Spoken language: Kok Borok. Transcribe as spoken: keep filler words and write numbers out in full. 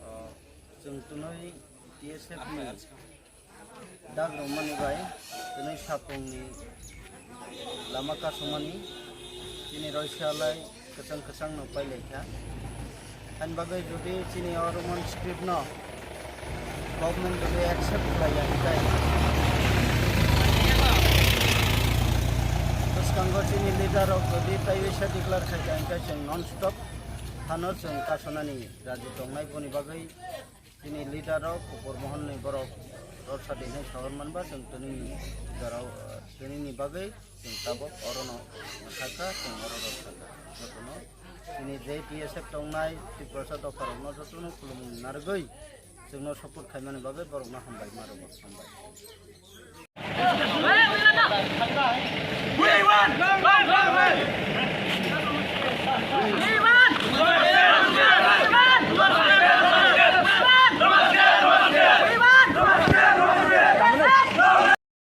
O, chwng twnwi T S F ni dak rwmani bai twnwi sapungni lama kasumani chini roisa lai kwchang kwchang no pailai kha. Hain bagwi jodi chini o Roman script no government jodi accept khlai ya hinkhe, bwskango chini leader rok jodi taiwisa declare khai kha hinkhe chwng non stop hano chwng kasonani raji tongnai boni bagwi. Chini leader rok Kupur Mohon ni borok rok sa dinai sahor manba chwng tini ni jorao, tini ni bagwi chwng tabok oro no sakha, chwng oro rok sakha. Jotono chini je T S F tongnai Tiprasa dopha rok no jotono khulumung narwgwi chwng no support khaimani bagwi borok no hambai ma rwgo, hambai.